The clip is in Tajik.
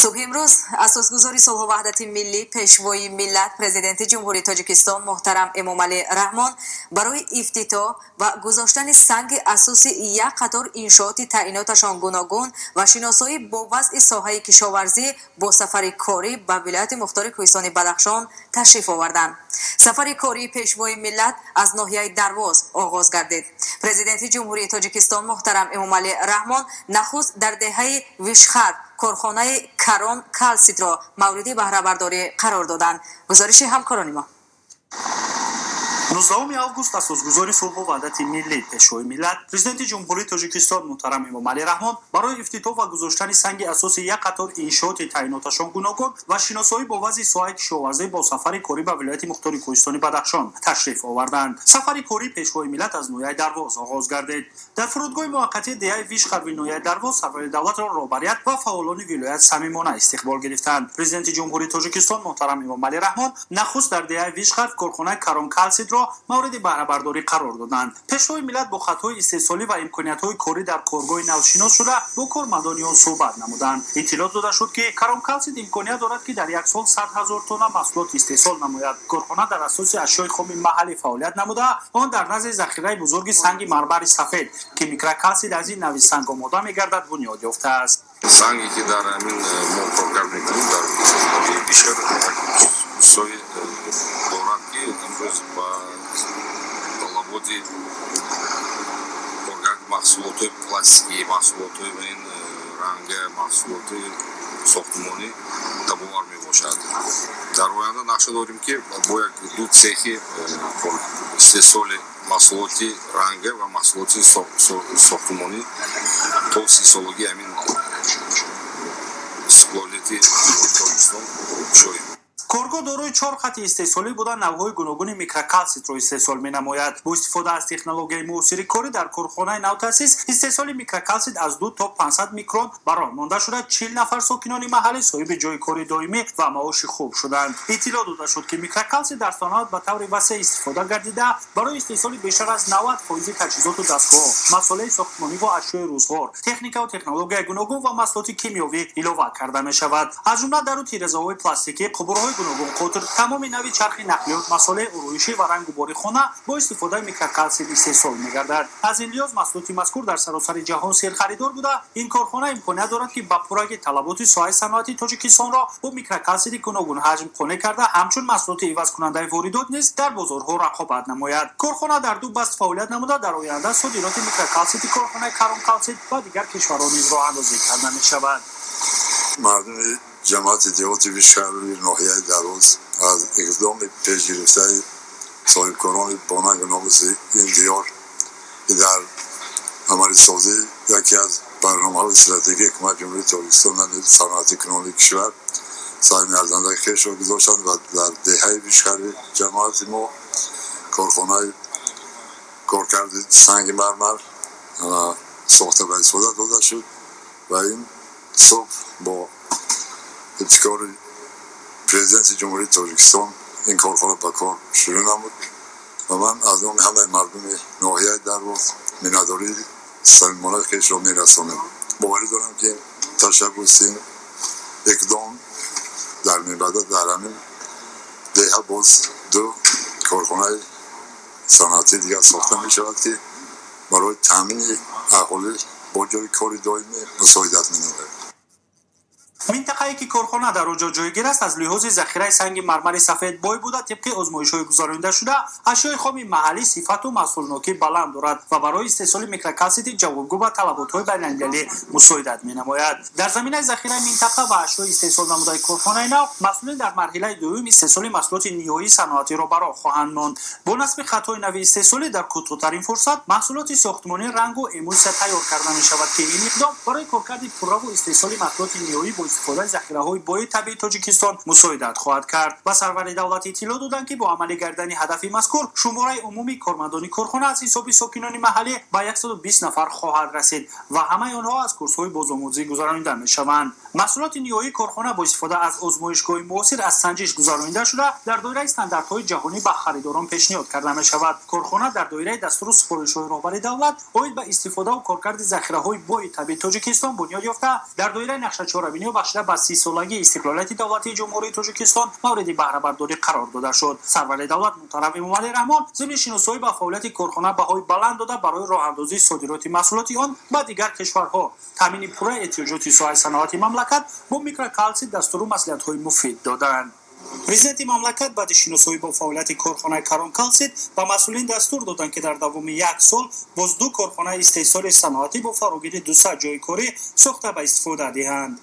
Субҳи имрӯз асосгузори сулҳу ваҳдати миллӣ, пешвои миллат, президенти Ҷумҳурии Тоҷикистон муҳтарам Эмомалӣ Раҳмон барои ифтитоҳ ва гузоштани санги асоси як қатор иншооти таъиноташон гуногун ва шиносоӣ бо вазъи соҳаи кишоварзӣ бо сафари корӣ ба вилояти мухтори Кӯҳистони Бадахшон ташриф оварданд. Сафари кории пешвои миллат аз ноҳияи Дарвоз оғоз гардид. Президенти Ҷумҳурии Тоҷикистон муҳтарам Эмомалӣ Раҳмон нахуст дар деҳаи Вишхар корхонаи Карон Калситро мавриди баҳрабардорӣ қарор доданд. Гузориши ҳамкорони мо. 19 август асосгузори сулҳу ваҳдати миллӣ, пешвои миллат, президенти Ҷумҳурии Тоҷикистон муҳтарам Эмомалӣ Раҳмон барои ифтитоҳ ва гузоштани санги асоси як қатор иншооти таъиноташон гуногун ва шиносоӣ бо вазъи соҳаи кишоварзӣ бо сафари корӣ ба вилояти мухтори Кӯҳистони Бадахшон ташриф оварданд. Сафари кории пешвои миллат аз ноҳияи Дарвоз оғоз гардид. Дар фурудгоҳи муваққатии деҳаи Вишхарви ноҳияи Дарвоз сарвари давлатро роҳбарият ва фаъолони вилоят самимона истиқбол гирифтанд. Президенти Ҷумҳурии Тоҷикистон муҳтарам Эмомалӣ Раҳмон нахуст дар деҳаи Вишхарв корхонаи Карон Калситро мавриди баҳрабардорӣ қарор доданд. Пешвои миллат бо хатҳои истеҳсолӣ ва имкониятҳои корӣ дар коргоҳи навшинос шуда бо кормандони он суҳбат намуданд. Иттилоъ дода шуд, ки Карон Калсит имконият дорад, ки дар як сол 100 000 тонна маҳсулот истеҳсол намояд. Корхона дар асоси ашёи хоми маҳаллӣ фаъолият намуда, он дар назди захираи бузурги санги мармари сафед, ки микрокалсит аз ин нави санг омода мегардад, бунёд ёфтааст. Санге ки дар ҳамин мо коркард мекунем дар Вишхар сои дорад, ки имрӯз ба талаботи коркарди маҳсулотҳои пластикӣ, маҳсулотҳои ин ранга, маҳсулоти сохтмонӣ табовар мебошад. Дар оянда нақша дорем, ки бо як ду цехи истеҳсоли маҳсулоти ранга ва маҳсулоти сохтмонӣ то 30-солагии ҳамин истиқлолияти Тоҷикистон кушоем. Коргоҳ дорои 4 хати истеҳсолӣ буда, навъҳои гуногуни микрокалситро истеҳсол менамояд. Бо истифода аз технологияи муосири корӣ дар корхонаи навтаъсис истеҳсоли микрокалсит аз 2 то 500 микрон ба роҳ монда шуда, 40 нафар сокинони маҳаллӣ соҳиби ҷойи кори доимӣ ва маоши хуб шуданд. Иттилоъ дода шуд, ки микрокалсит дар саноат ба таври васеъ истифода гардида, барои истеҳсоли бештар аз 90% таҷҳизоту дастгоҳ, масолеҳи сохтмонӣ ва ашёи рӯзғор, техникаву технологияи гуногун ва маҳсулоти кимиёвӣ илова карда мешавад. Аз ҷумла дару тирезаҳои пластикӣ, қубурҳои гуногун қутр, тамоми нави чархи нақлиёт, масолеҳи урӯишӣ ва рангубори хона бо истифодаи микрокалсит истеҳсол мегардад. Аз ин лиҳоз маҳсулоти мазкур дар саросари ҷаҳон серхаридор буда, ин корхона имконият дорад, ки ба пурраги талаботи соҳаи саноати Тоҷикистонро бо микрокалсити гуногунҳаҷм қонеъ карда, ҳамчун маҳсулоти ивазкунандаи воридот низ дар бозорҳо рақобат намояд. Корхона дар ду баст фаъолият намуда, дар оянда содироти микрокалсити корхонаи Карон Калсит ба дигар кишварҳо низ роҳандозӣ карда мешавад. Мардуми ҷамоати деҳоти Вишхарви ноҳияи Дарвоз аз иқдоми пешгирифтаи соҳибкорони бонангу номуси ин диёр, ки дар амалисозии яке аз барномаҳои стратегии ҳукумати Ҷумҳурии Тоҷикистон, саноати кунонии кишвар, саҳми арзандаи хешро гузоштанд ва дар деҳаи Вишхарви ҷамоати мо корхонаи коркарди санги мармар сохта ба истифода дода шуд ва ин субҳ бо ибтикори президенти Ҷумҳурии Тоҷикистон ин корхона ба кор шурӯъ намуд ва ман аз номи ҳамаи мардуми ноҳияи Дарвоз миннатдории самимонаи хешро мерасонам. Боварӣ дорам, ки ташаббус, ин иқдом дар минбаъда дар ҳамин деҳа боз ду корхонаи саноатии дигар сохта мешавад, ки барои таъмини аҳолӣ бо ҷойи кори доимӣ мусоидат менамояд. Минтақае ки корхона дар он ҷо ҷойгир аст, аз лиҳози захираи санги мармари сафед бой буда, тибқи озмоишҳои гузаронида шуда, ашёи хоми маҳаллӣ сифату маҳсулнокӣ баланд дорад ва барои истеҳсоли микрокалсити ҷавобгӯ ба талаботҳои байналмилалӣ мусоидат менамояд. Дар заминаи захираи минтақа ва ашёи истеҳсол намудаи корхонаи нав, масъулин дар марҳилаи дуюм истеҳсоли маҳсулоти ниҳоии саноатиро ба роҳ хоҳанд монд. Бо насби хатҳои нави истеҳсолӣ дар кӯтоҳтарин фурсат маҳсулоти сохтмонӣ, рангу эмулсия тайёр карда мешавад, ки ин иқдом барои коркарди пурраву истеҳсоли маҳсулоти ниҳоӣ бо истифодаи захираҳои бои табиии Тоҷикистон мусоидат хоҳад кард. Ба сарвари давлат иттилоъ доданд, ки бо амалӣ гардани ҳадафи мазкур шумораи умумии кормандони корхона аз ҳисоби сокинони маҳаллӣ ба 120 нафар хоҳад расид ва ҳамаи онҳо аз курсҳои бозомӯзӣ гузаронида мешаванд. Маҳсулоти ниҳоии корхона бо истифода аз озмоишгоҳи муосир аз санҷиш гузаронида шуда, дар доираи стандартҳои ҷаҳонӣ ба харидорон пешниҳод карда мешавад. Корхона дар доираи дастуру супоришҳои роҳбари давлат оид ба истифодаву коркарди захираҳои бои табиии Тоҷикистон бунёд ёфта, дар доираи нақшачорабинӣ ва бахшида ба 30-солагии истиқлолияти давлатии Ҷумҳурии Тоҷикистон мавриди баҳрабардорӣ қарор дода шуд. Сарвари давлат муҳтарам Эмомалӣ Раҳмон зимни шиносоӣ ба фаъолияти корхона баҳои баланд дода, барои роҳандозии содироти маҳсулоти он ба дигар кишварҳо, таъмини пурраи эҳтиёҷоти соҳаи саноати мамлакат бо микрокалсит дастуру маслиҳатҳои муфид доданд. Президенти мамлакат баъди шиносоӣ бо фаъолияти корхонаи Каронкалсит ба масъулин дастур доданд, ки дар давоми як сол боз ду корхонаи истеҳсоли саноатӣ бо фарогирии 200 ҷойи корӣ сохта ба истифода диҳанд.